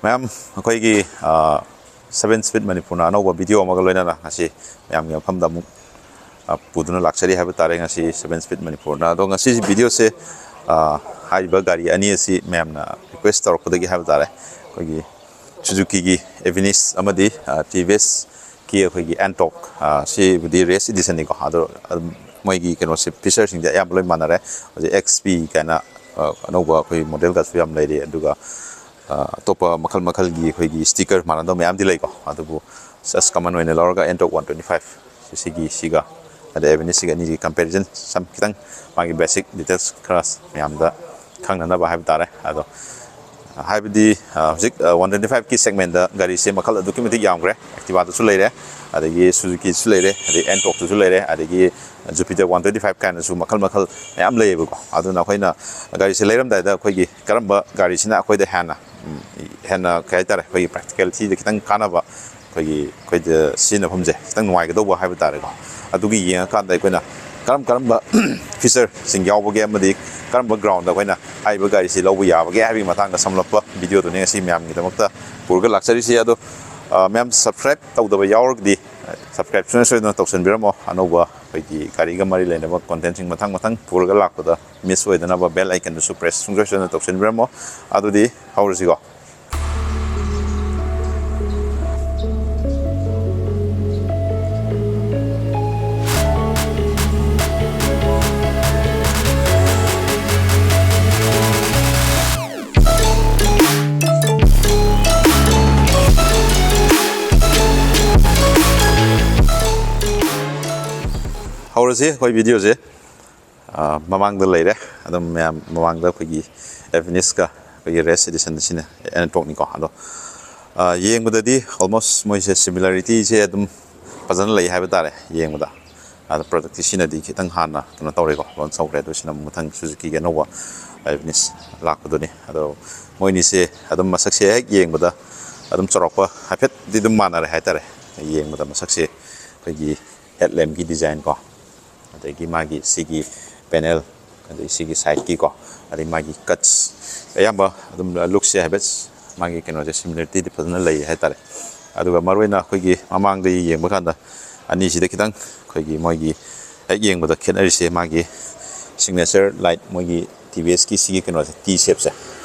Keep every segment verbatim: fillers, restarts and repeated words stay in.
ꯃꯌꯥꯝ, ꯑꯩꯈꯣꯏꯒꯤ seven speed ꯃꯅꯤꯄꯨꯔꯅ ꯑꯅꯧꯕ ꯚꯤꯗꯤꯑꯣ ꯑꯃꯒ ꯂꯣꯏꯅꯅ ꯉꯁꯤ ꯃꯌꯥꯝꯒꯤ ꯃꯐꯝꯗ ꯑꯃꯨꯛ ꯄꯨꯗꯨꯅ ꯂꯥꯛꯆꯔꯤ ꯍꯥꯏꯕ ꯇꯥꯔꯦ꯫ ꯉꯁꯤ ꯁꯚꯦꯟ ꯁ꯭ꯄꯤꯠ ꯃꯅꯤꯄꯨꯔꯅ, ꯑꯗꯣ ꯉꯁꯤꯁꯤ ꯚꯤꯗꯤꯑꯣꯁꯦ ꯍꯥꯏꯔꯤꯕ ꯒꯥꯔꯤ ꯑꯅꯤ ꯑꯁꯤ ꯃꯌꯥꯝꯅ ꯔꯤꯀ꯭ꯋꯦꯁ ꯇꯧꯔꯛꯄꯗꯒꯤ ꯍꯥꯏꯕ ꯇꯥꯔꯦ, ꯑꯩꯈꯣꯏꯒꯤ ꯁꯨꯖꯨꯀꯤꯒꯤ ꯑꯦꯚꯤꯅꯤꯁ ꯑꯃꯗꯤ ꯇꯤ ꯚꯤ ꯑꯦꯁꯀꯤ ꯑꯩꯈꯣꯏꯒꯤ ꯑꯦꯟꯇꯣꯛ, ꯁꯤꯕꯨꯗꯤ ꯔꯦꯁ ꯏꯗꯤꯁꯟꯅꯤꯀꯣ꯫ ꯑꯗꯣ ꯃꯣꯏꯒꯤ ꯀꯩꯅꯣꯁꯦ, ꯐꯤꯆꯔꯁꯤꯡꯁꯦ ꯑꯌꯥꯝꯕ ꯂꯣꯏ ꯃꯥꯟꯅꯔꯦ꯫ ꯍꯧꯖꯤꯛ ꯑꯦꯛꯁ ꯄꯤ ꯀꯥꯏꯅ ꯑꯅꯧꯕ ꯑꯩꯈꯣꯏ ꯃꯣꯗꯦꯜꯒꯁꯨ ꯌꯥꯝ ꯂꯩꯔꯤ꯫ ꯑꯗꯨꯒ ꯑꯇꯣꯞꯄ ꯃꯈꯜ ꯃꯈꯜꯒꯤ ꯑꯩꯈꯣꯏꯒꯤ ꯁ꯭ꯇꯤꯀꯔ ꯃꯥꯟꯅꯗꯕ ꯃꯌꯥꯝꯗꯤ ꯂꯩꯀꯣ꯫ ꯑꯗꯨꯕꯨ ꯖꯁ ꯀꯃꯟ ꯑꯣꯏꯅ ꯂꯧꯔꯒ ꯑꯦꯟꯇꯣꯛ ꯋꯥꯟ ꯇ꯭ꯋꯦꯟꯇꯤ ꯐꯥꯏꯚ ꯁꯤꯒꯤ, ꯁꯤꯒ ꯑꯗꯩ ꯑꯦꯚꯤꯅꯤꯁ ꯁꯤꯒ ꯑꯅꯤꯒꯤ ꯀꯝꯄꯦꯔꯤꯖꯟ ꯁꯝ ꯈꯤꯇꯪ, ꯃꯥꯒꯤ ꯕꯦꯁꯤꯛ ꯗꯤꯇꯦꯜꯁ ꯈꯔ ꯃꯌꯥꯝꯗ ꯈꯪꯅꯅꯕ ꯍꯥꯏꯕ ꯇꯥꯔꯦ꯫ ꯑꯗꯣ ꯍꯥꯏꯕꯗꯤ ꯍꯧꯖꯤꯛ ꯋꯥꯟ ꯇ꯭ꯋꯦꯟꯇꯤ ꯐꯥꯏꯚꯀꯤ ꯁꯦꯒꯃꯦꯟꯗ ꯒꯥꯔꯤꯁꯦ ꯃꯈꯜ ꯑꯗꯨꯛꯀꯤ ꯃꯇꯤꯛ ꯌꯥꯝꯈ꯭ꯔꯦ꯫ ꯑꯦꯛꯇꯤꯚꯥꯗꯁꯨ ꯂꯩꯔꯦ, ꯑꯗꯒꯤ ꯁꯨꯖꯨꯀꯤꯁꯨ ꯂꯩꯔꯦ, ꯑꯗꯩ ꯑꯦꯟꯇꯣꯛꯇꯨꯁꯨ ꯂꯩꯔꯦ, ꯑꯗꯒꯤ ꯖꯨꯄꯤꯇꯔ ꯋꯥꯟ ꯇ꯭ꯋꯦꯟꯇꯤ ꯐꯥꯏꯚ ꯀꯥꯏꯅꯁꯨ ꯃꯈꯜ ꯃꯈꯜ ꯃꯌꯥꯝ ꯂꯩꯌꯦꯕꯀꯣ꯫ ꯑꯗꯨꯅ ꯑꯩꯈꯣꯏꯅ ꯒꯥꯔꯤꯁꯦ ꯂꯩꯔꯝꯗꯥꯏꯗ ꯑꯩꯈꯣꯏꯒꯤ ꯀꯔꯝꯕ ꯒꯥꯔꯤꯁꯤꯅ ꯑꯩꯈꯣꯏꯗ ꯍꯦꯟꯅ ꯍꯦꯟꯅ ꯀꯩ ꯍꯥꯏꯇꯥꯔꯦ, ꯑꯩꯈꯣꯏꯒꯤ ꯄ꯭ꯔꯦꯛꯇꯤꯀꯦꯂꯤꯇꯤꯗ ꯈꯤꯇꯪ ꯀꯥꯟꯅꯕ, ꯑꯩꯈꯣꯏꯒꯤ ꯑꯩꯈꯣꯏꯗ ꯁꯤꯖꯤꯟꯅꯐꯝꯁꯦ ꯈꯤꯇꯪ ꯅꯨꯡꯉꯥꯏꯒꯗꯧꯕ ꯍꯥꯏꯕ ꯇꯥꯔꯦꯀꯣ꯫ ꯑꯗꯨꯒꯤ ꯌꯦꯡꯉꯀꯥꯟꯗ ꯑꯩꯈꯣꯏꯅ ꯀꯔꯝ ꯀꯔꯝꯕ ꯐꯤꯆꯔꯁꯤꯡ ꯌꯥꯎꯕꯒꯦ ꯑꯃꯗꯤ ꯀꯔꯝꯕ ꯒ꯭ꯔꯥꯎꯟꯗ ꯑꯩꯈꯣꯏꯅ ꯍꯥꯏꯔꯤꯕ ꯒꯥꯔꯤꯁꯤ ꯂꯧꯕ ꯌꯥꯕꯒꯦ ꯍꯥꯏꯕꯒꯤ ꯃꯇꯥꯡꯗ ꯁꯝꯂꯞꯄ ꯚꯤꯗꯤꯑꯣꯗꯨꯅꯤ ꯉꯁꯤ ꯃꯌꯥꯝꯒꯤꯗꯃꯛꯇ ꯄꯨꯔꯒ ꯂꯥꯛꯆꯔꯤꯁꯤ꯫ ꯑꯗꯣ ꯃꯌꯥꯝ ꯁꯕꯁꯀ꯭ꯔꯥꯏꯕ ꯇꯧꯗꯕ ꯌꯥꯎꯔꯒꯗꯤ ꯁꯕꯁꯀ꯭ꯔꯥꯏꯕ ꯁꯨꯡꯁꯣꯏ ꯁꯣꯏꯗꯅ ꯇꯧꯁꯤꯟꯕꯤꯔꯝꯃꯣ꯫ ꯑꯅꯧꯕ ꯑꯩꯈꯣꯏꯒꯤ ꯒꯥꯔꯤꯒ ꯃꯔꯤ ꯂꯩꯅꯕ ꯀꯣꯟꯇꯦꯟꯁꯤꯡ ꯃꯊꯪ ꯃꯊꯪ ꯄꯨꯔꯒ ꯂꯥꯛꯄꯗ ꯃꯤꯁ ꯑꯣꯏꯗꯅꯕ ꯕꯦꯜ ꯑꯥꯏꯀꯟꯗꯨꯁꯨ ꯄ꯭ꯔꯦꯁ ꯁꯨꯡꯁꯣꯏ ꯁꯣꯏꯗꯅ ꯇꯧꯁꯤꯟꯕꯤꯔꯝꯃꯣ꯫ ꯑꯗꯨꯗꯤ ꯍꯧꯔꯁꯤꯀꯣ꯫ ꯍꯧꯔꯁꯤ ꯑꯩꯈꯣꯏ ꯚꯤꯗꯤꯑꯣꯁꯦ꯫ ꯃꯃꯥꯡꯗ ꯂꯩꯔꯦ꯫ ꯑꯗꯨꯝ ꯃꯌꯥꯝ ꯃꯃꯥꯡꯗ ꯑꯩꯈꯣꯏꯒꯤ ꯑꯦꯚꯤꯅꯤꯁꯀ ꯑꯩꯈꯣꯏꯒꯤ ꯔꯦꯁ ꯏꯗꯤꯁꯟꯁꯤꯅ ꯑꯦꯟꯇꯣꯛꯅꯤꯀꯣ꯫ ꯑꯗꯣ ꯌꯦꯡꯕꯗꯗꯤ ꯑꯣꯜꯃꯣꯁ ꯃꯣꯏꯁꯦ ꯁꯤꯃꯤꯂꯔꯤꯇꯤꯁꯦ ꯑꯗꯨꯝ ꯐꯖꯅ ꯂꯩ ꯍꯥꯏꯕ ꯇꯥꯔꯦ ꯌꯦꯡꯕꯗ꯫ ꯑꯗꯣ ꯄ꯭ꯔꯗꯛꯇꯤ ꯁꯤꯅꯗꯤ ꯈꯤꯇꯪ ꯍꯥꯟꯅ ꯀꯩꯅꯣ ꯇꯧꯔꯦꯀꯣ, ꯂꯣꯟꯁ ꯇꯧꯈ꯭ꯔꯦ꯫ ꯑꯗꯨ ꯁꯤꯅ ꯑꯃꯨꯛ ꯃꯊꯪ ꯁꯨꯖꯨꯀꯤꯒꯤ ꯑꯅꯧꯕ ꯑꯦꯚꯤꯅꯤꯁ ꯂꯥꯛꯄꯗꯨꯅꯤ꯫ ꯑꯗꯣ ꯃꯣꯏꯅꯤꯁꯦ ꯑꯗꯨꯝ ꯃꯁꯛꯁꯦ ꯍꯦꯛ ꯌꯦꯡꯕꯗ ꯑꯗꯨꯝ ꯆꯥꯎꯔꯥꯛꯄ ꯍꯥꯏꯐꯦꯠꯇꯤ ꯑꯗꯨꯝ ꯃꯥꯟꯅꯔꯦ ꯍꯥꯏꯇꯥꯔꯦ꯫ ꯌꯦꯡꯕꯗ ꯃꯁꯛꯁꯦ ꯑꯩꯈꯣꯏꯒꯤ ꯍꯦꯠ ꯂꯦꯝꯞꯀꯤ ꯗꯤꯖꯥꯏꯟ ꯀꯣ, ꯑꯗꯒꯤ ꯃꯥꯒꯤ ꯁꯤꯒꯤ ꯄꯦꯅꯦꯜ, ꯑꯗꯩ ꯁꯤꯒꯤ ꯁꯥꯏꯠꯀꯤꯀꯣ, ꯑꯗꯩ ꯃꯥꯒꯤ ꯀꯠꯁ, ꯑꯌꯥꯝꯕ ꯑꯗꯨꯝ ꯂꯨꯛꯁꯦ ꯍꯥꯏꯐꯦꯠ ꯃꯥꯒꯤ ꯀꯩꯅꯣꯁꯦ ꯁꯤꯃꯤꯂꯔꯤꯇꯤꯗꯤ ꯐꯖꯅ ꯂꯩ ꯍꯥꯏꯇꯥꯔꯦ꯫ ꯑꯗꯨꯒ ꯃꯔꯨꯑꯣꯏꯅ ꯑꯩꯈꯣꯏꯒꯤ ꯃꯃꯥꯡꯗ ꯌꯦꯡꯕ ꯀꯥꯟꯗ ꯑꯅꯤꯁꯤꯗ ꯈꯤꯇꯪ ꯑꯩꯈꯣꯏꯒꯤ ꯃꯣꯏꯒꯤ ꯍꯦꯛ ꯌꯦꯡꯕꯗ ꯈꯦꯠꯅꯔꯤꯁꯦ ꯃꯥꯒꯤ ꯁꯤꯒꯅꯦꯆꯔ ꯂꯥꯏꯠ, ꯃꯣꯏꯒꯤ ꯇꯤ ꯚꯤ ꯑꯦꯁꯀꯤ ꯁꯤꯒꯤ ꯀꯩꯅꯣꯁꯦ, ꯇꯤ ꯁꯦꯞꯁꯦ,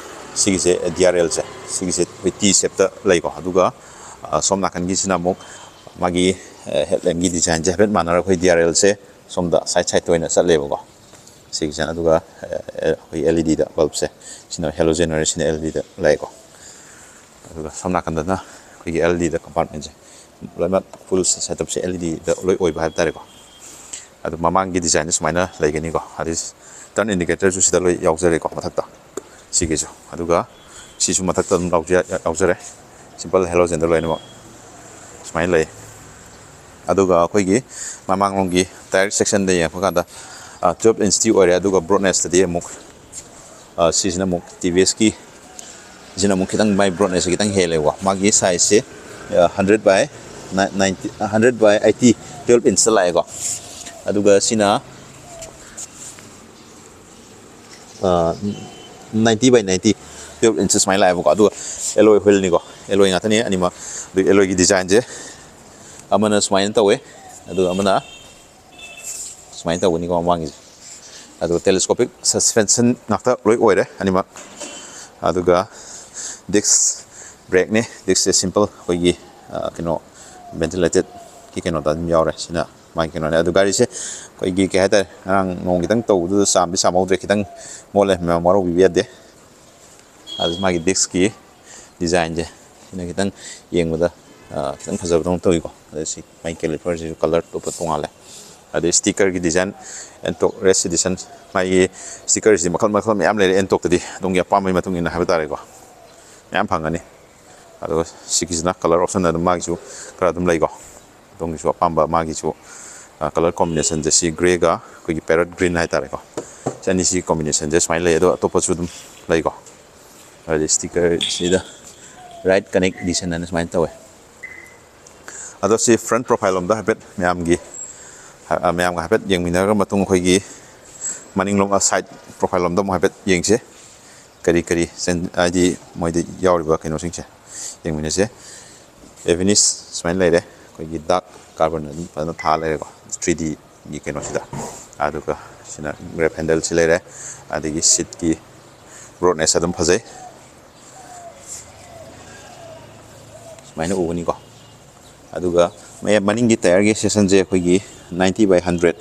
ꯁꯤꯒꯤꯁꯦ ꯗꯤ ꯑꯥꯔ ꯑꯦꯜꯁꯦ, ꯁꯤꯒꯤꯁꯦ ꯑꯩꯈꯣꯏ ꯇꯤ ꯁꯦꯞꯇ ꯂꯩꯀꯣ꯫ ꯑꯗꯨꯒ ꯁꯣꯝ ꯅꯥꯀꯟꯒꯤꯁꯤꯅ ꯑꯃꯨꯛ ꯃꯥꯒꯤ ꯍꯦꯠ ꯂꯦꯝꯒꯤ ꯗꯤꯖꯥꯏꯟꯁꯦ ꯍꯥꯏꯐꯦꯠ ꯃꯥꯟꯅꯔꯒ ꯑꯩꯈꯣꯏ ꯗꯤ ꯑꯥꯔ ꯑꯦꯜꯁꯦ ꯁꯣꯝꯗ ꯁꯥꯏꯠ ꯁꯥꯏꯠꯇ ꯑꯣꯏꯅ ꯆꯠꯂꯦꯕꯀꯣ꯫ ꯁꯤꯒꯤꯁꯤꯅ ꯑꯗꯨꯒ ꯑꯩꯈꯣꯏ ꯑꯦꯜ ꯏ ꯗꯤꯗ ꯕꯜꯕꯁꯦ, ꯁꯤꯅ ꯍꯦꯂꯣꯖꯦꯟ ꯑꯣꯏꯔꯦ, ꯁꯤꯅ ꯑꯦꯜ ꯏ ꯗꯤꯗ ꯂꯥꯛꯑꯦꯀꯣ꯫ ꯑꯗꯨꯒ ꯁꯣꯝ ꯅꯥꯀꯟꯗꯅ ꯑꯩꯈꯣꯏꯒꯤ ꯑꯦꯜ ꯏ ꯗꯤꯗ ꯀꯝꯄꯥꯔꯠꯃꯦꯟꯁꯦ ꯂꯣꯏꯅꯃꯛ ꯐꯨꯜ ꯁꯦꯠꯑꯞꯁꯦ ꯑꯦꯜ ꯏ ꯗꯤꯗ ꯂꯣꯏ ꯑꯣꯏꯕ ꯍꯥꯏꯕ ꯇꯥꯔꯦꯀꯣ꯫ ꯑꯗꯨ ꯃꯃꯥꯡꯒꯤ ꯗꯤꯖꯥꯏꯟꯁꯦ ꯁꯨꯃꯥꯏꯅ ꯂꯩꯒꯅꯤꯀꯣ꯫ ꯑꯗꯩ ꯇꯔꯟ ꯏꯟꯗꯤꯀꯦꯇꯔꯁꯨ ꯁꯤꯗ ꯂꯣꯏ ꯌꯥꯎꯖꯔꯦꯀꯣ ꯃꯊꯛꯇ, ꯁꯤꯒꯤꯁꯨ꯫ ꯑꯗꯨꯒ ꯁꯤꯁꯨ ꯃꯊꯛꯇ ꯑꯗꯨꯝ ꯌꯥꯎꯖ-, ꯌꯥꯎꯖꯔꯦ, ꯁꯤꯝꯄꯜ ꯍꯦꯂꯣꯖꯦꯟꯗ ꯂꯣꯏꯅꯃꯛ ꯁꯨꯃꯥꯏꯅ ꯂꯩ꯫ ꯑꯗꯨꯒ ꯑꯩꯈꯣꯏꯒꯤ ꯃꯃꯥꯡꯂꯣꯝꯒꯤ ꯇꯥꯌꯔ ꯁꯦꯛꯁꯟꯗ ꯌꯦꯡꯉꯛꯄ ꯀꯥꯟꯗ ꯇꯨꯌꯦꯜꯞ ꯏꯟꯁꯇꯤ ꯑꯣꯏꯔꯦ, ꯑꯗꯨꯒ ꯕ꯭ꯔꯣꯗꯅꯦꯁꯇꯗꯤ ꯑꯃꯨꯛ ꯁꯤꯁꯤꯅ ꯑꯃꯨꯛ ꯇꯤ ꯚꯤ ꯑꯦꯁꯀꯤ, ꯁꯤꯅ ꯑꯃꯨꯛ ꯈꯤꯇꯪ ꯃꯥꯏ ꯕ꯭ꯔꯣꯗꯅꯦꯁꯁꯦ ꯈꯤꯇꯪ ꯍꯦꯜꯂꯦꯕꯀꯣ꯫ ꯃꯥꯒꯤ ꯁꯥꯏꯖꯁꯦ hundred by ninety, hundred by eighty, twelve ꯏꯟꯁꯇ ꯂꯥꯛꯑꯦꯀꯣ꯫ ꯑꯗꯨꯒ ꯁꯤꯅ ninety by ninety, twelve inch ꯁꯨꯃꯥꯏꯅ ꯂꯥꯛꯑꯦꯕꯀꯣ꯫ ꯑꯗꯨꯒ ꯑꯦꯂꯣꯏ ꯍꯨꯏꯜꯅꯤꯀꯣ, ꯑꯦꯂꯣꯏ ꯉꯥꯛꯇꯅꯤ ꯑꯅꯤꯃꯛ꯫ ꯑꯗꯨ ꯑꯦꯂꯣꯏꯒꯤ ꯗꯤꯖꯥꯏꯟꯁꯦ ꯑꯃꯅ ꯁꯨꯃꯥꯏꯅ ꯇꯧꯋꯦ, ꯑꯗꯨꯒ ꯑꯃꯅ ꯁꯨꯃꯥꯏꯅ ꯇꯧꯒꯅꯤꯀꯣ ꯃꯃꯥꯡꯒꯤꯁꯦ꯫ ꯑꯗꯨꯒ ꯇꯦꯂꯦꯁꯀꯣꯄꯤꯛ ꯁꯁꯄꯦꯟꯁꯟ ꯉꯥꯛꯇ ꯂꯣꯏ ꯑꯣꯏꯔꯦ ꯑꯅꯤꯃꯛ꯫ ꯑꯗꯨꯒ ꯗꯤꯁꯛ ꯕ꯭ꯔꯦꯛꯅꯦ꯫ ꯗꯤꯁꯛꯁꯦ ꯁꯤꯝꯄꯜ ꯑꯩꯈꯣꯏꯒꯤ ꯀꯩꯅꯣ, ꯚꯦꯟꯇꯤꯂꯦꯇꯦꯠꯀꯤ ꯀꯩꯅꯣꯗ ꯑꯗꯨꯝ ꯌꯥꯎꯔꯦ꯫ ꯁꯤꯅ ꯃꯥꯒꯤ ꯀꯩꯅꯣꯅꯦ꯫ ꯑꯗꯨ ꯒꯥꯔꯤꯁꯦ ꯑꯩꯈꯣꯏꯒꯤ ꯀꯩ ꯍꯥꯏꯇꯥꯔꯦ, ꯉꯔꯥꯡ ꯅꯣꯡ ꯈꯤꯇꯪ ꯇꯧꯕꯗꯨꯗ ꯆꯥꯝꯗꯤ ꯆꯥꯝꯍꯧꯗ꯭ꯔꯦ, ꯈꯤꯇꯪ ꯃꯣꯠꯂꯦ, ꯃꯌꯥꯝ ꯋꯥꯔꯧꯕꯤꯕ ꯌꯥꯗꯦ꯫ ꯑꯗꯨ ꯃꯥꯒꯤ ꯗꯤꯁꯛꯀꯤ ꯗꯤꯖꯥꯏꯟꯁꯦ ꯁꯤꯅ ꯈꯤꯇꯪ ꯌꯦꯡꯕꯗ ꯈꯤꯇꯪ ꯐꯖꯕꯗꯧꯅ ꯇꯧꯏꯀꯣ꯫ ꯑꯗ ꯁꯤ ꯃꯥꯒꯤ ꯀꯦꯂꯤꯄꯔꯁꯤꯁꯨ ꯀꯂꯔ ꯑꯇꯣꯞꯄ ꯇꯣꯉꯥꯜꯂꯦ꯫ ꯑꯗꯩ ꯁ꯭ꯇꯤꯀꯔꯒꯤ ꯗꯤꯖꯥꯏꯟ, ꯑꯦꯟꯇꯣꯛ ꯔꯦꯁ ꯏꯗꯤꯁꯟ, ꯃꯥꯒꯤ ꯁ꯭ꯇꯤꯀꯔꯁꯤꯗꯤ ꯃꯈꯜ ꯃꯈꯜ ꯃꯌꯥꯝ ꯂꯩꯔꯦ ꯑꯦꯟꯇꯣꯛꯇꯗꯤ, ꯑꯗꯣꯝꯒꯤ ꯑꯄꯥꯝꯕꯒꯤ ꯃꯇꯨꯡ ꯏꯟꯅ ꯍꯥꯏꯕ ꯇꯥꯔꯦꯀꯣ, ꯃꯌꯥꯝ ꯐꯪꯒꯅꯤ꯫ ꯑꯗꯨꯒ ꯁꯤꯒꯤꯁꯤꯅ ꯀꯂꯔ ꯑꯣꯞꯁꯟ ꯑꯗꯨꯝ ꯃꯥꯒꯤꯁꯨ ꯈꯔ ꯑꯗꯨꯝ ꯂꯩꯀꯣ꯫ ꯑꯗꯣꯝꯒꯤꯁꯨ ꯑꯄꯥꯝꯕ ꯃꯥꯒꯤꯁꯨ ꯀꯂꯔ ꯀꯣꯝꯕꯤꯅꯦꯁꯟꯁꯦ ꯁꯤ ꯒ꯭ꯔꯦꯒ ꯑꯩꯈꯣꯏꯒꯤ ꯄꯦꯔꯠ ꯒ꯭ꯔꯤꯟ ꯍꯥꯏꯇꯥꯔꯦꯀꯣ꯫ ꯁꯤ ꯑꯅꯤꯁꯤ ꯀꯣꯝꯕꯤꯅꯦꯁꯟꯁꯦ ꯁꯨꯃꯥꯏꯅ ꯂꯩ꯫ ꯑꯗꯣ ꯑꯇꯣꯞꯄꯁꯨ ꯑꯗꯨꯝ ꯂꯩꯀꯣ꯫ ꯑꯗꯩ ꯁ꯭ꯇꯤꯀꯔꯁꯤꯗ ꯔꯥꯏꯠ ꯀꯅꯦꯛ ꯏꯗꯤꯁꯟ ꯍꯥꯏꯅ ꯁꯨꯃꯥꯏꯅ ꯇꯧꯋꯦ꯫ ꯑꯗꯣ ꯁꯤ ꯐ꯭ꯔꯟ ꯄ꯭ꯔꯣꯐꯥꯏꯜ ꯂꯣꯝꯗ ꯍꯥꯏꯐꯦꯠ ꯃꯌꯥꯝꯒꯤ, ꯃꯌꯥꯝꯒ ꯍꯥꯏꯐꯦꯠ ꯌꯦꯡꯃꯤꯟꯅꯔ ꯃꯇꯨꯡ ꯑꯩꯈꯣꯏꯒꯤ ꯃꯅꯤꯡꯂꯣꯝ, ꯁꯥꯏꯠ ꯄ꯭ꯔꯣꯐꯥꯏꯜ ꯂꯣꯝꯗ ꯑꯃꯨꯛ ꯍꯥꯏꯐꯦꯠ ꯌꯦꯡꯁꯦ꯫ ꯀꯔꯤ ꯀꯔꯤ ꯆꯦꯟ-, ꯍꯥꯏꯗꯤ ꯃꯣꯏꯗ ꯌꯥꯎꯔꯤꯕ ꯀꯩꯅꯣꯁꯤꯡꯁꯦ ꯌꯦꯡꯃꯤꯟꯅꯁꯦ꯫ ꯑꯦꯕꯤꯅꯤꯁ ꯁꯨꯃꯥꯏꯅ ꯂꯩꯔꯦ, ꯑꯩꯈꯣꯏꯒꯤ ꯗꯥꯛ ꯀꯥꯔꯕꯟ ꯑꯗꯨꯝ ꯐꯖꯅ ꯊꯥ ꯂꯩꯔꯦꯀꯣ, ꯊ꯭ꯔꯤ ꯗꯤꯒꯤ ꯀꯩꯅꯣꯁꯤꯗ꯫ ꯑꯗꯨꯒ ꯁꯤꯅ ꯒ꯭ꯔꯦꯞ ꯍꯦꯟꯗꯜꯁꯤ ꯂꯩꯔꯦ, ꯑꯗꯒꯤ ꯁꯤꯠꯀꯤ ꯕ꯭ꯔꯣꯗꯅꯦꯁ ꯑꯗꯨꯝ ꯐꯖꯩ, ꯁꯨꯃꯥꯏꯅ ꯎꯒꯅꯤꯀꯣ꯫ ꯑꯗꯨꯒ ꯃꯌꯥꯝ ꯃꯅꯤꯡꯒꯤ ꯇꯥꯌꯔꯒꯤ ꯁꯦꯛꯁꯟꯁꯦ ꯑꯩꯈꯣꯏꯒꯤ ꯅꯥꯏꯟꯇꯤ ꯕꯥꯏ ꯍꯟꯗ꯭ꯔꯦꯠ,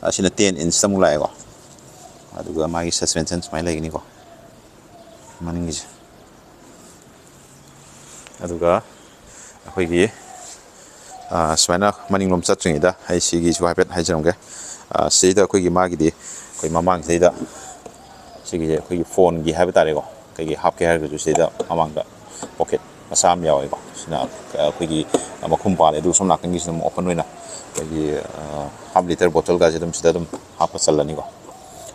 ꯑꯁꯤꯅ ꯇꯦꯟ ꯏꯟꯁꯇ ꯑꯃꯨꯛ ꯂꯥꯛꯑꯦꯀꯣ꯫ ꯑꯗꯨꯒ ꯃꯥꯒꯤ ꯁꯁꯄꯦꯟꯁꯟ ꯁꯨꯃꯥꯏꯅ ꯂꯩꯒꯅꯤꯀꯣ ꯃꯅꯤꯡꯒꯤꯁꯦ꯫ ꯑꯗꯨꯒ ꯑꯩꯈꯣꯏꯒꯤ, ꯑ, ꯁꯨꯃꯥꯏꯅ ꯃꯅꯤꯡꯂꯣꯝ ꯆꯠꯇ꯭ꯔꯤꯉꯩꯗ ꯑꯩ ꯁꯤꯒꯤꯁꯨ ꯍꯥꯏꯐꯦꯠ ꯍꯥꯏꯖꯔꯝꯒꯦ꯫ ꯑ, ꯁꯤꯗ ꯑꯩꯈꯣꯏꯒꯤ ꯃꯥꯒꯤꯗꯤ ꯑꯩꯈꯣꯏ ꯃꯃꯥꯡꯁꯤꯗꯩꯗ ꯁꯤꯒꯤꯁꯦ ꯑꯩꯈꯣꯏꯒꯤ ꯐꯣꯟꯒꯤ ꯍꯥꯏꯕ ꯇꯥꯔꯦꯀꯣ, ꯀꯩꯒꯤ ꯍꯥꯞꯀꯦ ꯍꯥꯏꯔꯒꯁꯨ ꯁꯤꯗ ꯃꯃꯥꯡꯗ ꯄꯣꯀꯦꯠ ꯃꯆꯥ ꯑꯃ ꯌꯥꯎꯋꯦꯀꯣ꯫ ꯁꯤꯅ ꯑꯩꯈꯣꯏꯒꯤ ꯃꯈꯨꯝ ꯄꯥꯜꯂꯦ, ꯑꯗꯨꯒ ꯁꯣꯝ ꯅꯥꯀꯟꯒꯤꯁꯤꯅ ꯑꯃꯨꯛ ꯑꯣꯄꯟ ꯑꯣꯏꯅ ꯑꯩꯈꯣꯏꯒꯤ, ꯑ, ꯍꯥꯐ ꯂꯤꯇꯔ ꯕꯣꯇꯜꯒꯁꯦ ꯑꯗꯨꯝ ꯁꯤꯗ ꯑꯗꯨꯝ ꯍꯥꯞꯄ ꯆꯜꯂꯅꯤꯀꯣ꯫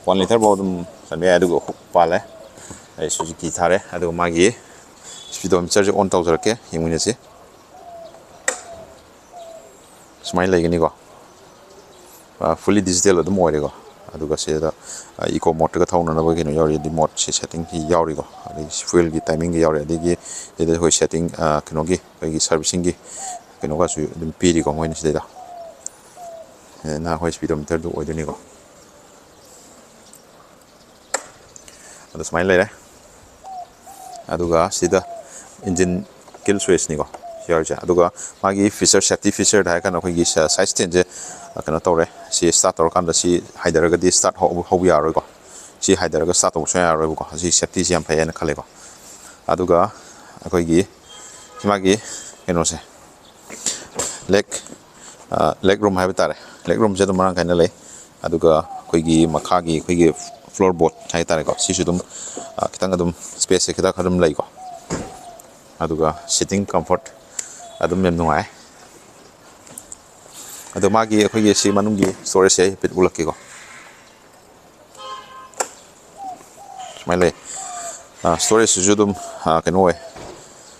ꯋꯥꯟ ꯂꯤꯇꯔ ꯐꯥꯎ ꯑꯗꯨꯝ ꯆꯟꯕ ꯌꯥꯏ꯫ ꯑꯗꯨꯒ ꯍꯨꯛ ꯄꯥꯜꯂꯦ꯫ ꯑꯩ ꯁꯨꯖꯨꯀꯤ ꯊꯥꯔꯦ꯫ ꯑꯗꯨꯒ ꯃꯥꯒꯤ ꯁ꯭ꯄꯤꯗꯣꯃꯤꯇꯔꯁꯦ ꯑꯣꯟ ꯇꯧꯖꯔꯛꯀꯦ, ꯌꯦꯡꯃꯤꯟꯅꯁꯤ꯫ ꯁꯨꯃꯥꯏꯅ ꯂꯩꯒꯅꯤꯀꯣ꯫ ꯑ, ꯐꯨꯜꯂꯤ ꯗꯤꯖꯤꯇꯦꯜ ꯑꯗꯨꯝ ꯑꯣꯏꯔꯦꯀꯣ꯫ ꯑꯗꯨꯒ ꯁꯤꯗ, ꯑ, ꯏꯀꯣ ꯃꯣꯗꯇꯒ ꯊꯧꯅꯅꯕ ꯀꯩꯅꯣ ꯌꯥꯎꯔꯤ, ꯔꯤꯃꯣꯠꯁꯤ ꯁꯦꯠꯇꯤꯡꯁꯤ ꯌꯥꯎꯔꯤꯀꯣ꯫ ꯑꯗꯒꯤ ꯐ꯭ꯌꯨꯋꯦꯜꯒꯤ ꯇꯥꯏꯃꯤꯡꯒ ꯌꯥꯎꯔꯤ, ꯑꯗꯒꯤ ꯁꯤꯗ ꯑꯩꯈꯣꯏ ꯁꯦꯠꯇꯤꯡ, ꯑ, ꯀꯩꯅꯣꯒꯤ, ꯑꯩꯈꯣꯏꯒꯤ ꯁꯥꯔꯚꯤꯁꯤꯡꯒꯤ ꯀꯩꯅꯣꯒꯁꯨ ꯑꯗꯨꯝ ꯄꯤꯔꯤꯀꯣ ꯃꯣꯏꯅ ꯁꯤꯗꯩꯗ꯫ ꯁꯤꯗꯅ ꯑꯩꯈꯣꯏ ꯁ꯭ꯄꯤꯗꯣꯃꯤꯇꯔꯗꯨ ꯑꯣꯏꯗꯣꯏꯅꯤꯀꯣ꯫ ꯑꯗꯨ ꯁꯨꯃꯥꯏꯅ ꯂꯩꯔꯦ꯫ ꯑꯗꯨꯒ ꯁꯤꯗ ꯏꯟꯖꯤꯟ ꯀꯤꯜ ꯁ꯭ꯋꯤꯆꯅꯤꯀꯣ ꯁꯤ ꯌꯥꯎꯔꯤꯁꯦ꯫ ꯑꯗꯨꯒ ꯃꯥꯒꯤ ꯐꯤꯆꯔ, ꯁꯦꯐꯇꯤ ꯐꯤꯆꯔꯗ ꯍꯥꯏꯔ ꯀꯥꯟꯗ ꯑꯩꯈꯣꯏꯒꯤ ꯁ-, ꯁꯥꯏꯠ ꯁ꯭ꯇꯦꯟꯁꯦ, ꯑ, ꯀꯩꯅꯣ ꯇꯧꯔꯦ꯫ ꯁꯤ ꯁ꯭ꯇꯥꯔꯠ ꯇꯧꯔꯀꯥꯟꯗ ꯁꯤ ꯍꯥꯏꯗꯔꯒꯗꯤ ꯁ꯭ꯇꯥꯔꯠ ꯍꯧ-, ꯍꯧꯕ ꯌꯥꯔꯔꯣꯏꯀꯣ꯫ ꯁꯤ ꯍꯥꯏꯗꯔꯒ ꯁ꯭ꯇꯥꯔꯠ ꯇꯧꯕ ꯁꯨꯡꯌꯥ ꯌꯥꯔꯔꯣꯏꯕꯀꯣ꯫ ꯁꯤ ꯁꯦꯐꯇꯤꯁꯤ ꯌꯥꯝ ꯐꯩ ꯍꯥꯏꯅ ꯈꯜꯂꯦꯀꯣ꯫ ꯑꯗꯨꯒ ꯑꯩꯈꯣꯏꯒꯤ ꯃꯥꯒꯤ ꯀꯩꯅꯣꯁꯦ, ꯂꯦꯛ, ꯑ, ꯂꯦꯛ ꯔꯨꯝ ꯍꯥꯏꯕ ꯇꯥꯔꯦ꯫ ꯂꯦꯛ ꯔꯨꯝꯁꯦ ꯑꯗꯨꯝ ꯃꯔꯥꯡ ꯀꯥꯏꯅ ꯂꯩ꯫ ꯑꯗꯨꯒ ꯑꯩꯈꯣꯏꯒꯤ ꯃꯈꯥꯒꯤ ꯑꯩꯈꯣꯏꯒꯤ ꯐ꯭ꯂꯣꯔ ꯕꯣꯔꯗ ꯍꯥꯏ ꯇꯥꯔꯦꯀꯣ, ꯁꯤꯁꯨ ꯑꯗꯨꯝ, ꯑ, ꯈꯤꯇꯪ ꯑꯗꯨꯝ ꯁ꯭ꯄꯦꯁꯁꯦ ꯈꯤꯇꯪ ꯑꯗꯨꯝ ꯂꯩꯀꯣ꯫ ꯑꯗꯨꯒ ꯁꯤꯇꯤꯡ ꯀꯝꯐꯣꯔꯠ ꯑꯗꯨꯝ ꯌꯥꯝ ꯅꯨꯡꯉꯥꯏ꯫ ꯑꯗꯣ ꯃꯥꯒꯤ ꯑꯩꯈꯣꯏꯒꯤ ꯁꯤ ꯃꯅꯨꯡꯒꯤ ꯁ꯭ꯇꯣꯔꯦꯖꯁꯦ ꯑꯩ ꯍꯥꯏꯐꯦꯠ ꯎꯠꯂꯛꯀꯦꯀꯣ꯫ ꯁꯨꯃꯥꯏꯅ ꯂꯩ꯫ ꯑ, ꯁ꯭ꯇꯣꯔꯦꯖꯁꯤꯁꯨ ꯑꯗꯨꯝ, ꯑ, ꯀꯩꯅꯣ ꯑꯣꯏ,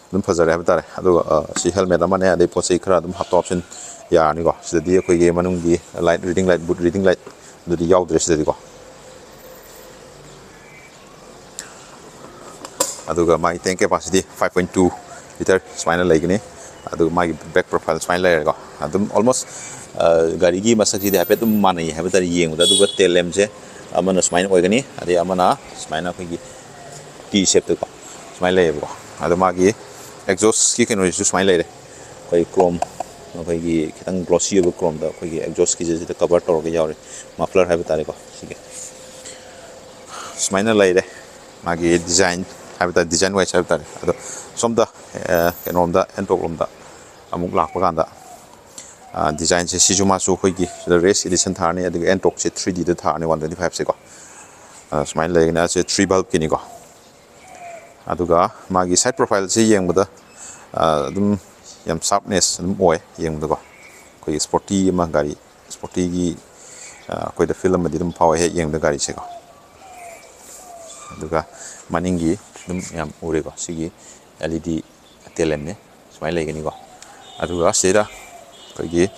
ꯑꯗꯨꯝ ꯐꯖꯔꯦ ꯍꯥꯏꯕ ꯇꯥꯔꯦ꯫ ꯑꯗꯨꯒ, ꯑ, ꯁꯤ ꯍꯦꯜꯃꯦꯠ ꯑꯃꯅꯦ, ꯑꯗꯩ ꯄꯣꯠ ꯆꯩ ꯈꯔ ꯑꯗꯨꯝ ꯍꯥꯞꯇꯣꯛ ꯍꯥꯞꯆꯤꯟ ꯌꯥꯔꯅꯤꯀꯣ꯫ ꯁꯤꯗꯗꯤ ꯑꯩꯈꯣꯏꯒꯤ ꯃꯅꯨꯡꯒꯤ ꯂꯥꯏꯠ, ꯔꯤꯗꯤꯡ ꯂꯥꯏꯠ, ꯕꯨꯠ ꯔꯤꯗꯤꯡ ꯂꯥꯏꯠ ꯑꯗꯨꯗꯤ ꯌꯥꯎꯗ꯭ꯔꯦ ꯁꯤꯗꯗꯤꯀꯣ꯫ ꯑꯗꯨꯒ ꯃꯥꯒꯤ tank capacity five point two litre ꯁꯨꯃꯥꯏꯅ ꯂꯩꯒꯅꯤ꯫ ꯑꯗꯨꯒ ꯃꯥꯒꯤ back profile ꯁꯨꯃꯥꯏꯅ ꯂꯩꯔꯦꯀꯣ꯫ ꯑꯗꯨꯝ almost ꯒꯥꯔꯤꯒꯤ ꯃꯁꯛꯁꯤꯗꯤ ꯍꯥꯏꯐꯦꯠ ꯑꯗꯨꯝ ꯃꯥꯟꯅꯩ ꯍꯥꯏꯕ ꯇꯥꯔꯦ ꯌꯦꯡꯕꯗ꯫ ꯑꯗꯨꯒ tail lampꯁꯦ ꯑꯃꯅ ꯁꯨꯃꯥꯏꯅ ꯑꯣꯏꯒꯅꯤ, ꯑꯗꯩ ꯑꯃꯅ ꯁꯨꯃꯥꯏꯅ ꯑꯩꯈꯣꯏꯒꯤ T shapeꯇꯀꯣ ꯁꯨꯃꯥꯏꯅ ꯂꯩꯌꯦꯕꯀꯣ꯫ ꯑꯗꯣ ꯃꯥꯒꯤ exhaustꯀꯤ ꯀꯩꯅꯣꯁꯤꯁꯨ ꯁꯨꯃꯥꯏꯅ ꯂꯩꯔꯦ꯫ ꯑꯩꯈꯣꯏ chrome, ꯑꯩꯈꯣꯏꯒꯤ ꯈꯤꯇꯪ glossy ꯑꯣꯏꯕ chromeꯗ ꯑꯩꯈꯣꯏꯒꯤ exhaustꯀꯤꯁꯦ ꯁꯤꯗ cover ꯇꯧꯔꯒ ꯌꯥꯎꯔꯦ, muffler ꯍꯥꯏꯕ ꯇꯥꯔꯦꯀꯣ꯫ ꯁꯤꯒꯤ ꯁꯨꯃꯥꯏꯅ ꯂꯩꯔꯦ ꯃꯥꯒꯤ design ꯍꯥꯏꯕ ꯇꯥꯔꯦ, design wise ꯍꯥꯏꯕ ꯇꯥꯔꯦ꯫ ꯑꯗꯣ ꯁꯣꯝꯗ ꯀꯩꯅꯣꯝꯗ, Ntorq ꯂꯣꯝꯗ ꯑꯃꯨꯛ ꯂꯥꯛꯄ ꯀꯥꯟꯗ, designꯁꯦ ꯁꯤꯁꯨ ꯃꯥꯁꯨ ꯑꯩꯈꯣꯏꯒꯤ ꯁꯤꯗ race edition ꯊꯥꯔꯅꯤ, ꯑꯗꯨꯒ Ntorqꯁꯦ three Dꯗ ꯊꯥꯔꯅꯤ, one twenty fiveꯁꯦꯀꯣ꯫ ꯁꯨꯃꯥꯏꯅ ꯂꯩꯒꯅꯤ꯫ ꯑꯁꯤ three valveꯀꯤꯅꯤꯀꯣ꯫ ꯑꯗꯨꯒ ꯃꯥꯒꯤ side profileꯁꯦ ꯌꯦꯡꯕꯗ ꯑꯗꯨꯝ ꯌꯥꯝ sharpness ꯑꯗꯨꯝ ꯑꯣꯏ ꯌꯦꯡꯕꯗꯀꯣ꯫ ꯑꯩꯈꯣꯏꯒꯤ sporty ꯑꯃ, ꯒꯥꯔꯤ sportyꯒꯤ ꯑꯩꯈꯣꯏꯗ feel ꯑꯃꯗꯤ ꯑꯗꯨꯝ ꯐꯥꯎꯋꯦ ꯍꯦꯛ ꯌꯦꯡꯕꯗ ꯒꯥꯔꯤꯁꯦꯀꯣ꯫ ꯑꯗꯨꯒ ꯃꯅꯤꯡꯒꯤ ꯑꯗꯨꯝ ꯌꯥꯝ ꯎꯔꯦꯀꯣ꯫ ꯁꯤꯒꯤ L E D tail lampꯅꯤ꯫ ꯁꯨꯃꯥꯏꯅ ꯂꯩꯒꯅꯤꯀꯣ꯫ ꯑꯗꯨꯒ ꯁꯤꯗ ꯑꯩꯈꯣꯏꯒꯤ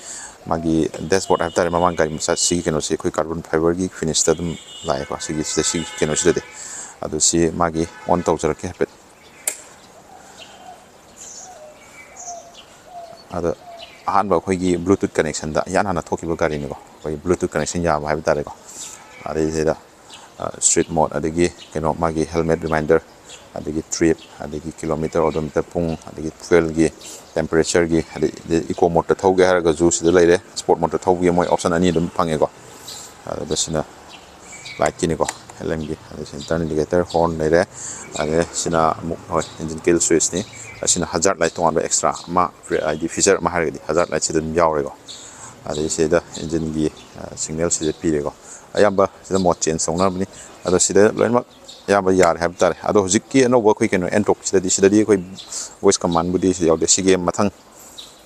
ꯃꯥꯒꯤ dashboard ꯍꯥꯏꯕ ꯇꯥꯔꯦ, ꯃꯃꯥꯡ ꯒꯥꯔꯤ ꯃꯆꯥ ꯁꯤꯒꯤ ꯀꯩꯅꯣꯁꯦ ꯑꯩꯈꯣꯏ carbon fiberꯒꯤ finishꯇ ꯑꯗꯨꯝ ꯂꯥꯛꯑꯦꯀꯣ꯫ ꯁꯤꯒꯤ ꯁꯤꯗ, ꯁꯤꯒꯤ ꯀꯩꯅꯣꯁꯤꯗꯗꯤ꯫ ꯑꯗꯨ ꯁꯤ ꯃꯥꯒꯤ on ꯇꯧꯖꯔꯛꯀꯦ ꯍꯥꯏꯐꯦꯠ꯫ ꯑꯗ ꯑꯍꯥꯟꯕ ꯑꯩꯈꯣꯏꯒꯤ Bluetooth connectionꯗ ꯏꯍꯥꯟ ꯍꯥꯟꯅ ꯊꯣꯛꯈꯤꯕ ꯒꯥꯔꯤꯅꯤꯀꯣ꯫ ꯑꯩꯈꯣꯏꯒꯤ Bluetooth connection ꯌꯥꯕ ꯍꯥꯏꯕ ꯇꯥꯔꯦꯀꯣ꯫ ꯑꯗꯩꯁꯤꯗ street mode, ꯑꯗꯒꯤ ꯀꯩꯅꯣ, ꯃꯥꯒꯤ helmet reminder, ꯑꯗꯒꯤ trip, ꯑꯗꯒꯤ kilometre, odometer, ꯄꯨꯡ, ꯑꯗꯒꯤ fuelꯒꯤ temperatureꯒꯤ, ꯑꯗꯩ eco modeꯇ ꯊꯧꯒꯦ ꯍꯥꯏꯔꯒꯁꯨ ꯁꯤꯗ ꯂꯩꯔꯦ꯫ Sport modeꯇ ꯊꯧꯕꯒꯤ ꯃꯣꯏ option ꯑꯅꯤ ꯑꯗꯨꯝ ꯐꯪꯉꯦꯀꯣ꯫ ꯑꯗꯨꯒ ꯁꯤꯅ lightꯀꯤꯅꯤꯀꯣ, L M ꯒꯤ꯫ ꯑꯗꯩ ꯁꯤꯅ turn indicator, horn ꯂꯩꯔꯦ꯫ ꯑꯗꯩ ꯁꯤꯅ ꯑꯃꯨꯛ, ꯍꯣꯏ, engine kill switchꯅꯤ꯫ ꯑꯁꯤꯅ hazard light ꯇꯣꯉꯥꯟꯕ extra ꯑꯃ, ꯍꯥꯏꯗꯤ feature ꯑꯃ ꯍꯥꯏꯔꯒꯗꯤ hazard lightꯁꯤ ꯑꯗꯨꯝ ꯌꯥꯎꯔꯦꯀꯣ꯫ ꯑꯗꯩ ꯁꯤꯗ engineꯒꯤ signalꯁꯤꯗ ꯄꯤꯔꯦꯀꯣ꯫ ꯑꯌꯥꯝꯕ ꯁꯤꯗ mode change ꯇꯧꯅꯕꯅꯤ꯫ ꯑꯗꯣ ꯁꯤꯗ ꯂꯣꯏꯅꯃꯛ ꯑꯌꯥꯝꯕ ꯌꯥꯔꯦ ꯍꯥꯏꯕ ꯇꯥꯔꯦ꯫ ꯑꯗꯣ ꯍꯧꯖꯤꯛꯀꯤ ꯑꯅꯧꯕ ꯑꯩꯈꯣꯏ ꯀꯩꯅꯣ Ntorqꯁꯤꯗꯗꯤ, ꯁꯤꯗꯗꯤ ꯑꯩꯈꯣꯏ voice commandꯕꯨꯗꯤ ꯁꯤ ꯌꯥꯎꯗꯦ꯫ ꯁꯤꯒꯤ ꯃꯊꯪ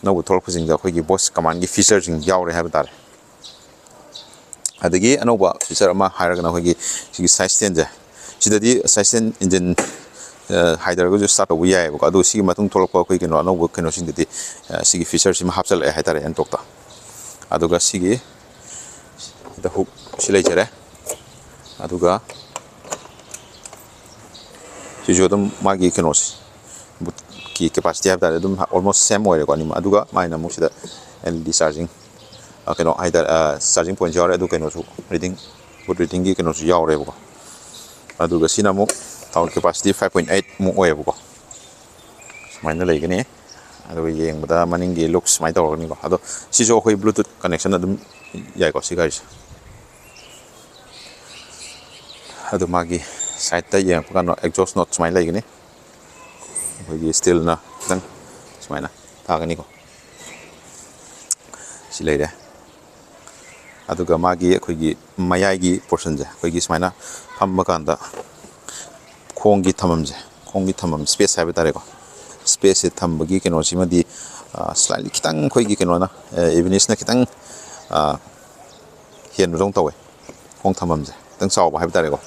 ꯑꯅꯧꯕ ꯊꯣꯛꯂꯛꯄꯁꯤꯡꯗ ꯑꯩꯈꯣꯏꯒꯤ voice commandꯒꯤ featureꯁꯤꯡ ꯌꯥꯎꯔꯦ ꯍꯥꯏꯕ ꯇꯥꯔꯦ꯫ ꯑꯗꯒꯤ ꯑꯅꯧꯕ feature ꯑꯃ ꯍꯥꯏꯔꯒꯅ ꯑꯩꯈꯣꯏꯒꯤ ꯁꯤꯒꯤ side standꯁꯦ꯫ ꯁꯤꯗꯗꯤ side stand engine ꯍꯥꯏꯗꯔꯒꯁꯨ start ꯇꯧꯕ ꯌꯥꯏꯑꯕꯀꯣ꯫ ꯑꯗꯨ ꯁꯤꯒꯤ ꯃꯇꯨꯡ ꯊꯣꯛꯂꯛꯄ ꯑꯩꯈꯣꯏ ꯀꯩꯅꯣ ꯑꯅꯧꯕ ꯀꯩꯅꯣꯁꯤꯡꯗꯗꯤ ꯁꯤꯒꯤ featureꯁꯤꯃ ꯍꯥꯞꯆꯤꯜꯂꯛꯑꯦ ꯍꯥꯏꯇꯥꯔꯦ Ntorqꯇ꯫ ꯑꯗꯨꯒ ꯁꯤꯒꯤ ꯗ hook ꯁꯤ ꯂꯩꯖꯔꯦ꯫ ꯑꯗꯨꯒ ꯁꯤꯁꯨ ꯑꯗꯨꯝ ꯃꯥꯒꯤ ꯀꯩꯅꯣꯁꯦ, ꯕꯨꯠꯀꯤ ꯀꯦꯄꯥꯁꯤꯇꯤ ꯍꯥꯏꯕ ꯇꯥꯔꯦ, ꯑꯗꯨꯝ almost same ꯑꯣꯏꯔꯦꯀꯣ ꯑꯅꯤꯃꯛ꯫ ꯑꯗꯨꯒ ꯃꯥꯏꯅ ꯑꯃꯨꯛ ꯁꯤꯗ L E D charging, ꯑ, ꯀꯩꯅꯣ ꯍꯥꯏꯇꯥꯔꯦ, ꯑ, charging point ꯌꯥꯎꯔꯦ꯫ ꯑꯗꯨ ꯀꯩꯅꯣꯁꯨ, reading, boot readingꯒꯤ ꯀꯩꯅꯣꯁꯨ ꯌꯥꯎꯔꯦꯕꯀꯣ꯫ ꯑꯗꯨꯒ ꯁꯤꯅ ꯑꯃꯨꯛ total capacity five point eight ꯑꯃꯨꯛ ꯑꯣꯏꯌꯦꯕꯀꯣ꯫ ꯁꯨꯃꯥꯏꯅ ꯂꯩꯒꯅꯤ꯫ ꯑꯗꯨꯒ ꯌꯦꯡꯕꯗ ꯃꯅꯤꯡꯒꯤ ꯂꯨꯛ ꯁꯨꯃꯥꯏꯅ ꯇꯧꯔꯒꯅꯤꯀꯣ꯫ ꯑꯗꯣ ꯁꯤꯁꯨ ꯑꯩꯈꯣꯏ Bluetooth connection ꯑꯗꯨꯝ ꯌꯥꯏꯀꯣ, ꯁꯤ ꯒꯥꯔꯤꯁꯦ꯫ ꯑꯗꯨ ꯃꯥꯒꯤ sideꯇ ꯌꯦꯡꯉꯛꯄ ꯀꯥꯟꯗ exhaust note ꯁꯨꯃꯥꯏꯅ ꯂꯩꯒꯅꯤ꯫ ꯑꯩꯈꯣꯏꯒꯤ steelꯅ ꯈꯤꯇꯪ ꯁꯨꯃꯥꯏꯅ ꯊꯥꯒꯅꯤꯀꯣ꯫ ꯁꯤ ꯂꯩꯔꯦ꯫ ꯑꯗꯨꯒ ꯃꯥꯒꯤ ꯑꯩꯈꯣꯏꯒꯤ ꯃꯌꯥꯏꯒꯤ portionꯁꯦ, ꯑꯩꯈꯣꯏꯒꯤ ꯁꯨꯃꯥꯏꯅ ꯐꯝꯕ ꯀꯥꯟꯗ ꯈꯣꯡꯒꯤ ꯊꯝꯐꯝꯁꯦ, ꯈꯣꯡꯒꯤ ꯊꯝꯐꯝ space ꯍꯥꯏꯕ ꯇꯥꯔꯦꯀꯣ, spaceꯁꯦ ꯊꯝꯕꯒꯤ ꯀꯩꯅꯣꯁꯤꯃꯗꯤ, ꯑ, slightly ꯈꯤꯇꯪ ꯑꯩꯈꯣꯏꯒꯤ ꯀꯩꯅꯣꯅ, ꯑ, Avenisꯅ ꯈꯤꯇꯪ, ꯑ, ꯍꯦꯟꯕꯗꯧꯅ ꯇꯧꯋꯦ, ꯈꯣꯡ ꯊꯝꯐꯝꯁꯦ ꯈꯤꯇꯪ ꯆꯥꯎꯕ ꯍꯥꯏꯕ ꯇꯥꯔꯦꯀꯣ꯫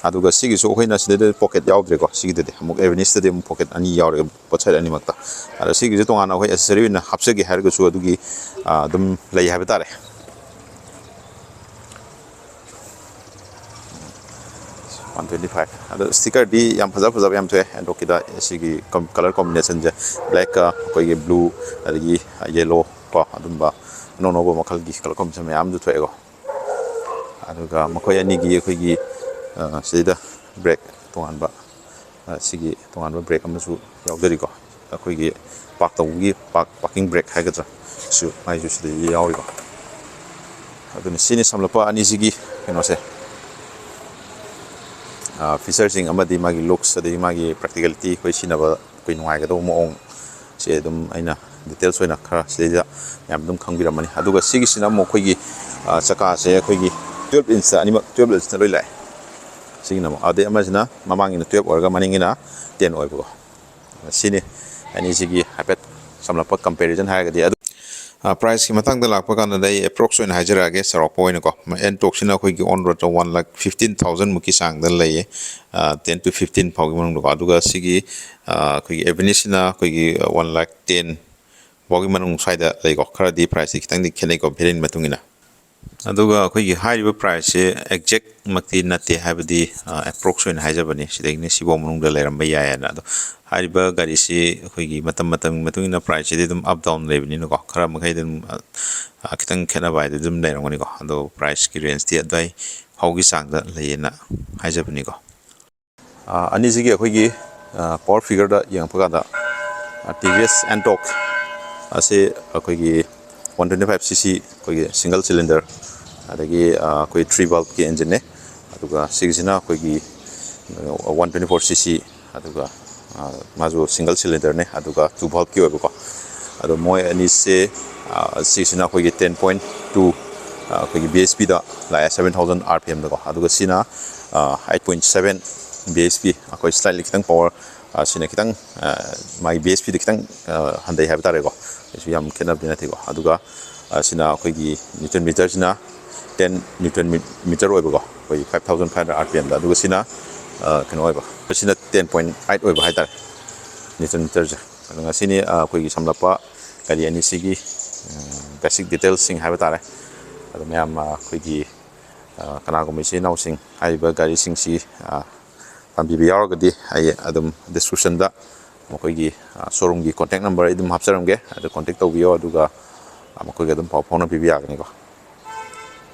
ꯑꯗꯨꯒ ꯁꯤꯒꯤꯁꯨ ꯑꯩꯈꯣꯏꯅ ꯁꯤꯗꯩꯗ pocket ꯌꯥꯎꯗ꯭ꯔꯦꯀꯣ꯫ ꯁꯤꯒꯤꯗꯗꯤ ꯑꯃꯨꯛ Avenisꯇꯗꯤ ꯑꯃꯨꯛ pocket ꯑꯅꯤ ꯌꯥꯎꯔꯦ, both side ꯑꯅꯤꯃꯛꯇ꯫ ꯑꯗꯣ ꯁꯤꯒꯤꯁꯨ ꯇꯣꯉꯥꯟꯅ ꯑꯩꯈꯣꯏ accessory ꯑꯣꯏꯅ ꯍꯥꯞꯆꯒꯦ ꯍꯥꯏꯔꯒꯁꯨ ꯑꯗꯨꯒꯤ, ꯑ, ꯑꯗꯨꯝ ꯂꯩ ꯍꯥꯏꯕ ꯇꯥꯔꯦ꯫ One twenty five꯫ ꯑꯗꯣ stickerꯗꯤ ꯌꯥꯝ ꯐꯖ ꯐꯖꯕ ꯌꯥꯝ ꯊꯣꯛꯑꯦ ꯑꯦꯟꯗ꯭ꯔꯣꯛꯀꯤꯗ꯫ ꯁꯤꯒꯤ com-, colour combinationꯁꯦ, blackꯀ ꯑꯩꯈꯣꯏꯒꯤ blue, ꯑꯗꯒꯤ yellow ꯀꯣ, ꯑꯗꯨꯝꯕ ꯑꯅꯧ ꯑꯅꯧꯕ ꯃꯈꯜꯒꯤ colour combination ꯃꯌꯥꯝꯁꯨ ꯊꯣꯛꯑꯦꯀꯣ꯫ ꯑꯗꯨꯒ ꯃꯈꯣꯏ ꯑꯅꯤꯒꯤ ꯑꯩꯈꯣꯏꯒꯤ, ꯑ, ꯁꯤꯗ brake ꯇꯣꯉꯥꯟꯕ, ꯑ, ꯁꯤꯒꯤ ꯇꯣꯉꯥꯟꯕ brake ꯑꯃꯁꯨ ꯌꯥꯎꯖꯔꯤꯀꯣ꯫ ꯑꯩꯈꯣꯏꯒꯤ park ꯇꯧꯕꯒꯤ park, parking brake ꯍꯥꯏꯒꯗ꯭ꯔꯥ, ꯁꯤꯁꯨ ꯃꯥꯏꯁꯨ ꯁꯤꯗ ꯌꯥꯎꯔꯤꯀꯣ꯫ ꯑꯗꯨꯅ ꯁꯤꯅꯤ ꯁꯝꯂꯞꯄ ꯑꯅꯤꯁꯤꯒꯤ ꯀꯩꯅꯣꯁꯦ, ꯑ, featureꯁꯤꯡ ꯑꯃꯗꯤ ꯃꯥꯒꯤ looks, ꯑꯗꯒꯤ ꯃꯥꯒꯤ practicality, ꯑꯩꯈꯣꯏ ꯁꯤꯖꯤꯟꯅꯕ ꯑꯩꯈꯣꯏ ꯅꯨꯡꯉꯥꯏꯒꯗꯧꯕ ꯃꯑꯣꯡ, ꯁꯤ ꯑꯗꯨꯝ ꯑꯩꯅ details ꯑꯣꯏꯅ ꯈꯔ ꯁꯤꯗꯩꯗ ꯃꯌꯥꯝ ꯑꯗꯨꯝ ꯈꯪꯕꯤꯔꯝꯃꯅꯤ꯫ ꯑꯗꯨꯒ ꯁꯤꯒꯤꯁꯤꯅ ꯑꯃꯨꯛ ꯑꯩꯈꯣꯏꯒꯤ, ꯑ, ꯆꯀꯥꯁꯦ ꯑꯩꯈꯣꯏꯒꯤ twelve inchꯇ, ꯑꯅꯤꯃꯛ twelve inchꯇ ꯂꯣꯏ ꯂꯥꯛꯑꯦ꯫ ꯁꯤꯒꯤꯅ ꯑꯃꯨꯛ, ꯑꯗꯩ ꯑꯃꯁꯤꯅ ꯃꯃꯥꯡꯒꯤꯅ twelve ꯑꯣꯏꯔꯒ ꯃꯅꯤꯡꯒꯤꯅ ten ꯑꯣꯏꯕꯀꯣ꯫ ꯁꯤꯅꯤ ꯑꯅꯤꯁꯤꯒꯤ ꯍꯥꯏꯐꯦꯠ ꯁꯝꯂꯞꯄ comparison ꯍꯥꯏꯔꯒꯗꯤ꯫ ꯑꯗꯨ, ꯑ, priceꯀꯤ ꯃꯇꯥꯡꯗ ꯂꯥꯛꯄ ꯀꯥꯟꯗꯗ ꯑꯩ approx ꯑꯣꯏꯅ ꯍꯥꯏꯖꯔꯛꯑꯒꯦ, ꯆꯥꯎꯔꯥꯛꯄ ꯑꯣꯏꯅꯀꯣ꯫ Ntorqꯁꯤꯅ ꯑꯩꯈꯣꯏꯒꯤ on roadꯇ one lakh fifteen thousand ꯃꯨꯛꯀꯤ ꯆꯥꯡꯗ ꯂꯩꯌꯦ, ꯑ, ten to fifteen ꯐꯥꯎꯒꯤ ꯃꯅꯨꯡꯗꯀꯣ꯫ ꯑꯗꯨꯒ ꯁꯤꯒꯤ, ꯑ, ꯑꯩꯈꯣꯏꯒꯤ Avenisꯅ ꯑꯩꯈꯣꯏꯒꯤ one lakh ten ꯐꯥꯎꯒꯤ ꯃꯅꯨꯡ ꯁ꯭ꯋꯥꯏꯗ ꯂꯩꯀꯣ꯫ ꯈꯔꯗꯤ priceꯁꯤ ꯈꯤꯇꯪꯗꯤ ꯈꯦꯠꯅꯩꯀꯣ, variant ꯃꯇꯨꯡ ꯏꯟꯅ꯫ ꯑꯗꯨꯒ ꯑꯩꯈꯣꯏꯒꯤ ꯍꯥꯏꯔꯤꯕ priceꯁꯦ exact ꯃꯛꯇꯤ ꯅꯠꯇꯦ, ꯍꯥꯏꯕꯗꯤ ꯑꯦꯄ꯭ꯔꯣꯛꯁ ꯑꯣꯏꯅ ꯍꯥꯏꯖꯕꯅꯤ, ꯁꯤꯗꯒꯤꯅ ꯁꯤꯐꯥꯎ ꯃꯅꯨꯡꯗ ꯂꯩꯔꯝꯕ ꯌꯥꯏ ꯍꯥꯏꯅ꯫ ꯑꯗꯣ ꯍꯥꯏꯔꯤꯕ ꯒꯥꯔꯤꯁꯤ ꯑꯩꯈꯣꯏꯒꯤ ꯃꯇꯝ ꯃꯇꯝꯒꯤ ꯃꯇꯨꯡ ꯏꯟꯅ priceꯁꯤꯗꯤ ꯑꯗꯨꯝ up down ꯂꯩꯕꯅꯤꯅꯀꯣ, ꯈꯔ ꯃꯈꯩꯗꯤ ꯑꯗꯨꯝ ꯑ, ꯈꯤꯇꯪ ꯈꯦꯠꯅꯕ ꯍꯥꯏꯗꯤ ꯑꯗꯨꯝ ꯂꯩꯔꯝꯒꯅꯤꯀꯣ꯫ ꯑꯗꯣ priceꯀꯤ rangeꯇꯤ ꯑꯗꯨꯋꯥꯏ ꯐꯥꯎꯒꯤ ꯆꯥꯡꯗ ꯂꯩꯌꯦꯅ ꯍꯥꯏꯖꯕꯅꯤꯀꯣ꯫ ꯑ, ꯑꯅꯤꯁꯤꯒꯤ ꯑꯩꯈꯣꯏꯒꯤ power figureꯗ ꯌꯦꯡꯉꯛꯄ ꯀꯥꯟꯗ, ꯇꯤ ꯚꯤ ꯑꯦꯁ Ntorq ꯑꯁꯤ ꯑꯩꯈꯣꯏꯒꯤ one twenty five cc ꯑꯩꯈꯣꯏꯒꯤ single cylinder, ꯑꯗꯒꯤ ꯑ, ꯑꯩꯈꯣꯏ three valveꯀꯤ engineꯅꯦ꯫ ꯑꯗꯨꯒ ꯁꯤꯒꯤꯁꯤꯅ ꯑꯩꯈꯣꯏꯒꯤ one twenty four cc, ꯑꯗꯨꯒ ꯑ, ꯃꯥꯁꯨ single cylinderꯅꯦ, ꯑꯗꯨꯒ two valveꯀꯤ ꯑꯣꯏꯕꯀꯣ꯫ ꯑꯗꯣ ꯃꯣꯏ ꯑꯅꯤꯁꯦ, ꯑ, ꯁꯤꯁꯤꯅ ꯑꯩꯈꯣꯏꯒꯤ ten point two, ꯑ, ꯑꯩꯈꯣꯏꯒꯤ B H Pꯗ ꯂꯥꯛꯑꯦ, seven thousand R P Mꯗꯀꯣ꯫ ꯑꯗꯨꯒ ꯁꯤꯅ ꯑ, eight point seven B H P, ꯑꯩꯈꯣꯏ slightly ꯈꯤꯇꯪ power, ꯑ, ꯁꯤꯅ ꯈꯤꯇꯪ, ꯑ, ꯃꯥꯒꯤ B H Pꯗ ꯈꯤꯇꯪ ꯑ, ꯍꯟꯊꯩ ꯍꯥꯏꯕ ꯇꯥꯔꯦꯀꯣ꯫ ꯀꯩꯁꯨ ꯌꯥꯝ ꯈꯦꯠꯅꯕꯗꯤ ꯅꯠꯇꯦꯀꯣ꯫ ꯑꯗꯨꯒ ꯑ, ꯁꯤꯅ ꯑꯩꯈꯣꯏꯒꯤ Newton meterꯁꯤꯅ ten Newton meter ꯑꯣꯏꯕꯀꯣ, ꯑꯩꯈꯣꯏꯒꯤ five thousand five hundred R P Mꯗ꯫ ꯑꯗꯨꯒ ꯁꯤꯅ ꯑ, ꯀꯩꯅꯣ ꯑꯣꯏꯕ, ꯁꯤꯅ ten point eight ꯑꯣꯏꯕ ꯍꯥꯏꯇꯥꯔꯦ, Newton meterꯁꯦ꯫ ꯑꯗꯣ ꯉꯁꯤꯅꯤ ꯑ, ꯑꯩꯈꯣꯏꯒꯤ ꯁꯝꯂꯞꯄ ꯒꯥꯔꯤ ꯑꯅꯤꯁꯤꯒꯤ basic detailsꯁꯤꯡ ꯍꯥꯏꯕ ꯇꯥꯔꯦ꯫ ꯑꯗꯣ ꯃꯌꯥꯝ ꯑ, ꯑꯩꯈꯣꯏꯒꯤ ꯑ, ꯀꯅꯥꯒꯨꯝꯕ ꯏꯆꯤꯜ ꯏꯅꯥꯎꯁꯤꯡ ꯍꯥꯏꯔꯤꯕ ꯒꯥꯔꯤꯁꯤꯡꯁꯤ ꯑ, ꯄꯥꯝꯕꯤꯕ ꯌꯥꯎꯔꯒꯗꯤ ꯑꯩ ꯑꯗꯨꯝ descriptionꯗ ꯃꯈꯣꯏꯒꯤ ꯑ, showroomꯒꯤ contact number ꯑꯩ ꯑꯗꯨꯝ ꯍꯥꯞꯆꯔꯝꯒꯦ, ꯑꯗꯨ contact ꯇꯧꯕꯤꯌꯣ, ꯑꯗꯨꯒ ꯑ, ꯃꯈꯣꯏꯒ ꯑꯗꯨꯝ ꯄꯥꯎ ꯐꯥꯎꯅꯕꯤꯕ ꯌꯥꯒꯅꯤꯀꯣ꯫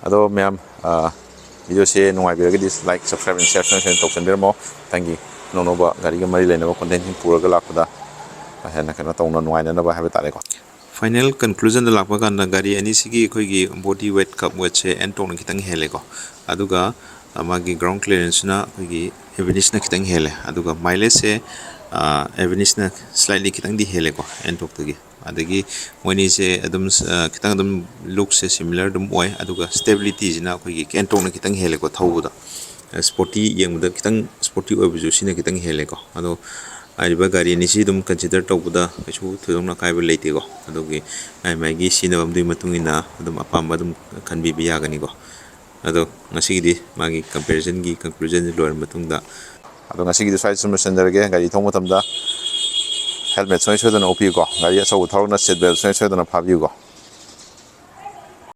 ꯑꯗꯣ ꯃꯌꯥꯝ, ꯑ, videoꯁꯦ ꯅꯨꯡꯉꯥꯏꯕꯤꯔꯒꯗꯤ like, subscribe and share ꯁꯣꯏꯗꯅ ꯇꯧꯁꯟꯕꯤꯔꯝꯃꯣ꯫ ꯃꯊꯪꯒꯤ ꯑꯅꯧ ꯑꯅꯧꯕ ꯒꯥꯔꯤꯒ ꯃꯔꯤ ꯂꯩꯅꯕ contentꯁꯤꯡ ꯄꯨꯔꯒ ꯂꯥꯛꯄꯗ ꯍꯦꯟꯅ ꯀꯩꯅꯣ ꯇꯧꯅ ꯅꯨꯡꯉꯥꯏꯅꯅꯕ ꯍꯥꯏꯕ ꯇꯥꯔꯦꯀꯣ꯫ Final conclusionꯗ ꯂꯥꯛꯄ ꯀꯥꯟꯗ ꯒꯥꯔꯤ ꯑꯅꯤꯁꯤꯒꯤ ꯑꯩꯈꯣꯏꯒꯤ body weight cup weightꯁꯦ Ntorqꯅ ꯈꯤꯇꯪ ꯍꯦꯜꯂꯦꯀꯣ꯫ ꯑꯗꯨꯒ ꯑ, ꯃꯥꯒꯤ ground clearanceꯁꯤꯅ ꯑꯩꯈꯣꯏꯒꯤ Avenisꯅ ꯈꯤꯇꯪ ꯍꯦꯜꯂꯦ꯫ ꯑꯗꯨꯒ mileageꯁꯦ, ꯑ, Avenisꯅ slightly ꯈꯤꯇꯪꯗꯤ ꯍꯦꯜꯂꯦꯀꯣ, Ntorqꯇꯒꯤ꯫ ꯑꯗꯒꯤ ꯃꯣꯏꯅꯤꯁꯦ ꯑꯗꯨꯝ, ꯑ, ꯈꯤꯇꯪ ꯑꯗꯨꯝ lookꯁꯦ similar ꯑꯗꯨꯝ ꯑꯣꯏ, ꯑꯗꯨꯒ stabilityꯁꯤꯅ ꯑꯩꯈꯣꯏꯒꯤ Ntorqꯅ ꯈꯤꯇꯪ ꯍꯦꯜꯂꯦꯀꯣ ꯊꯧꯕꯗ꯫ ꯑ, sporty ꯌꯦꯡꯕꯗ ꯈꯤꯇꯪ sporty ꯑꯣꯏꯕꯁꯨ ꯁꯤꯅ ꯈꯤꯇꯪ ꯍꯦꯜꯂꯦꯀꯣ꯫ ꯑꯗꯣ ꯍꯥꯏꯔꯤꯕ ꯒꯥꯔꯤ ꯑꯅꯤꯁꯤ ꯑꯗꯨꯝ consider ꯇꯧꯕꯗ ꯀꯩꯁꯨ ꯊꯣꯏꯗꯣꯛꯅ ꯑꯀꯥꯏꯕ ꯂꯩꯇꯦꯀꯣ꯫ ꯑꯗꯨꯒꯤ ꯃꯥꯏ ꯃꯥꯏꯒꯤ ꯁꯤꯖꯤꯟꯅꯐꯝꯗꯨꯒꯤ ꯃꯇꯨꯡ ꯏꯟꯅ ꯑꯗꯨꯝ ꯑꯄꯥꯝꯕ ꯑꯗꯨꯝ ꯈꯟꯕꯤꯕ ꯌꯥꯒꯅꯤꯀꯣ꯫ ꯑꯗꯣ ꯉꯁꯤꯒꯤꯗꯤ ꯃꯥꯒꯤ comparisonꯒꯤ conclusionꯁꯤ ꯂꯣꯏꯔ ꯃꯇꯨꯡꯗ, ꯑꯗꯣ ꯉꯁꯤꯒꯤꯗꯤ ꯁ꯭ꯋꯥꯏꯗ ꯁꯨꯝ ꯂꯣꯏꯁꯤꯟꯖꯔꯒꯦ꯫ ꯒꯥꯔꯤ ꯊꯧꯕ ꯃꯇꯝꯗ helmet ꯁꯨꯡꯁꯣꯏ ꯁꯣꯏꯗꯅ ꯎꯞꯄꯤꯌꯨꯀꯣ꯫ ꯒꯥꯔꯤ ꯑꯆꯧꯕ ꯊꯧꯔꯒꯅ seat belt ꯁꯨꯡꯁꯣꯏ ꯁꯣꯏꯗꯅ ꯐꯥꯕꯤꯌꯨꯀꯣ꯫